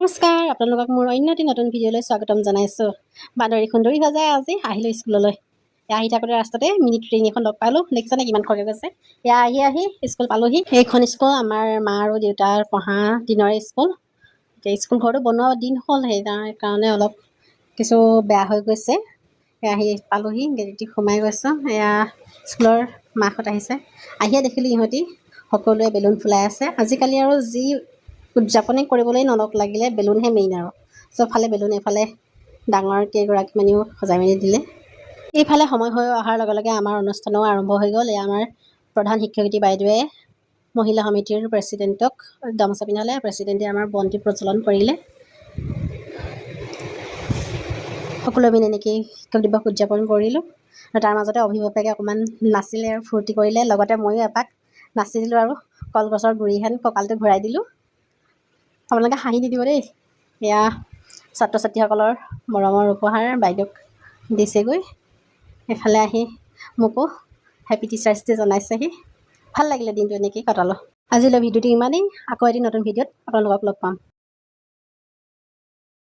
নমস্কাৰ, আপোনালোকক মোৰ অন্য এটি নতুন ভিডিঅ'লৈ স্বাগতম জনাইছোঁ। বান্দৰী সুন্দৰী সজাই আজি আহিলোঁ স্কুললৈ। এয়া আহি থাকোঁতে ৰাস্তাতে মিনি ট্ৰেইন এখন লগ পালোঁ। দেখিছেনে কিমান খৰকৈ গৈছে? এয়া আহি আহি স্কুল পালোহি। এইখন স্কুল আমাৰ মা আৰু দেউতাৰ পঢ়া দিনৰে স্কুল। এতিয়া স্কুল ঘৰটো বনোৱা দিন হ'ল, সেইকাৰণে অলপ কিছু বেয়া হৈ গৈছে। এয়া আহি পালোহি, গেটেদি সোমাই গৈছোঁ। এয়া স্কুলৰ মাকহঁত আহিছে। আহিয়ে দেখিলোঁ ইহঁতি সকলোৱে বেলুন ফুলাই আছে। আজিকালি আৰু যি উদযাপনেই কৰিবলৈ নলওক লাগিলে, বেলুনহে মেইন আৰু চবফালে বেলুন। এইফালে ডাঙৰ কেইগৰাকীমানেও সজাই মেলি দিলে। এইফালে সময় হৈ অহাৰ লগে লগে আমাৰ অনুষ্ঠানো আৰম্ভ হৈ গ'ল। এয়া আমাৰ প্ৰধান শিক্ষয়িত্ৰী বাইদেৱে মহিলা সমিতিৰ প্ৰেচিডেণ্টক গামোচা পিন্ধালে। প্ৰেচিডেণ্টে আমাৰ বন্তি প্ৰজ্বলন কৰিলে। সকলোৱে মিলি এনেকেই শিক্ষক দিৱস উদযাপন কৰিলোঁ আৰু তাৰ মাজতে অভিভাৱকে অকণমান নাচিলে আৰু ফূৰ্তি কৰিলে। লগতে ময়ো এপাক নাচি দিলোঁ আৰু কলগছৰ গুৰিহেন কঁকালটো ঘূৰাই দিলোঁ। আপোনালোকে হাঁহি নিদিব দেই। এয়া ছাত্ৰ ছাত্ৰীসকলৰ মৰমৰ উপহাৰ বাইদেউক দিছেগৈ। এইফালে আহি মোকো হেপী টিচাৰ্ছ ডে জনাইছেহি। ভাল লাগিলে, দিনটো এনেকেই কটালোঁ। আজিলৈ ভিডিঅ'টো ইমানেই। আকৌ এটি নতুন ভিডিঅ'ত আপোনালোকক লগ পাম।